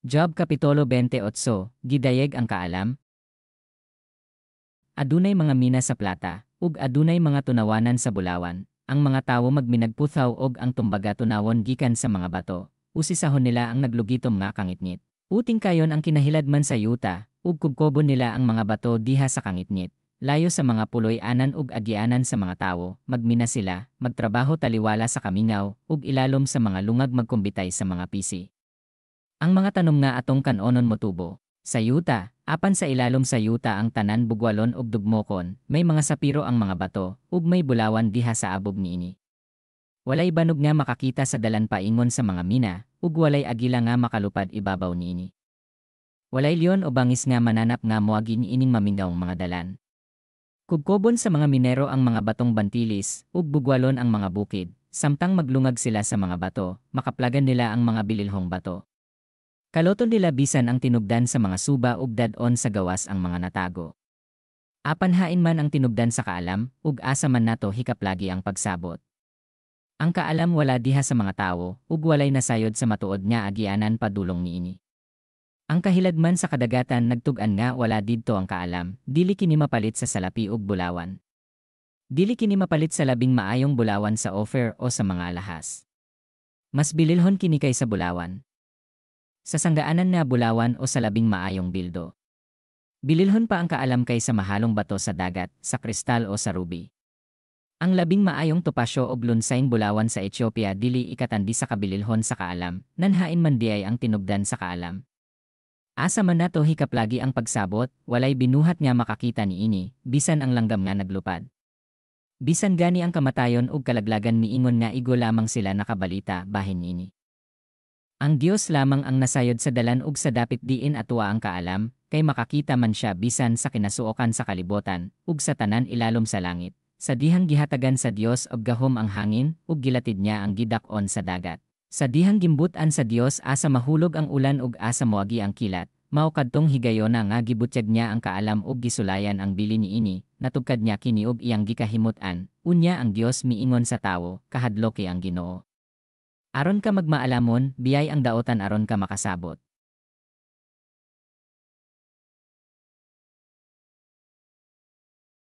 Job Kapitulo 28, Gidayeg ang kaalam. Adunay mga mina sa plata, ug adunay mga tunawanan sa bulawan. Ang mga tawo magminagputhaw og ang tumbaga tunawon gikan sa mga bato. Usisahon nila ang naglugitom nga kangitngit. Uting kayon ang kinahiladman sa yuta, ug kubkobon nila ang mga bato diha sa kangitngit. Layo sa mga puloy-anan ug agianan sa mga tawo, magmina sila, magtrabaho taliwala sa kamingaw, ug ilalom sa mga lungag magkumbitay sa mga pisi. Ang mga tanom nga atong kan-onon motubo sa yuta, apan sa ilalom sa yuta ang tanan bugwalon ug dugmokon, may mga sapiro ang mga bato, ug may bulawan diha sa abob niini. Walay banog nga makakita sa dalan paingon sa mga mina, ug walay agila nga makalupad ibabaw niini. Walay leon o bangis nga mananap nga moagi niining mamingawng mga dalan. Kubkobon sa mga minero ang mga batong bantilis, ug bugwalon ang mga bukid, samtang maglungag sila sa mga bato, makaplagan nila ang mga bililhong bato. Kaloton nila bisan ang tinubdan sa mga suba ug dad-on sa gawas ang mga natago. Apan hain man ang tinubdan sa kaalam, ug asa man nato hikaplagi ang pagsabot? Ang kaalam wala diha sa mga tawo, ug walay nasayod sa matuod nga agianan padulong niini. Ang kahiladman sa kadagatan nagtug-an nga wala didto ang kaalam, dili kini mapalit sa salapi ug bulawan. Dili kini mapalit sa labing maayong bulawan sa Ophir o sa mga alahas. Mas bililhon kini kaysa bulawan. Sa sanggaanan nga bulawan o sa labing maayong bildo. Bililhon pa ang kaalam kaysa mahalong bato sa dagat, sa kristal o sa ruby. Ang labing maayong topasyo og lunsaing bulawan sa Ethiopia dili ikatandi sa kabililhon sa kaalam, nanhain man diay ang tinubdan sa kaalam. Asa man nato hikaplagi ang pagsabot, walay binuhat nga makakita niini, bisan ang langgam nga naglupad. Bisan gani ang kamatayon ug kalaglagan miingon nga igo lamang sila nakabalita bahin niini. Ang Dios lamang ang nasayod sa dalan ug sa dapit diin atoa ang kaalam, kay makakita man siya bisan sa kinasuokan sa kalibotan, ug sa tanan ilalom sa langit. Sa dihang gihatagan sa Dios og gahom ang hangin, ug gilatid niya ang gidak-on sa dagat. Sa dihang gimbut-an sa Dios asa mahulog ang ulan ug asa moagi ang kilat, mao kadtong higayona nga gibutyag niya ang kaalam ug gisulayan ang bili niini, natugkad niya kini ug iyang gikahimut-an, unya ang Dios miingon sa tawo, kahadloki ang Ginoo. Aron ka magmaalamon, biyay ang daotan aron ka makasabot.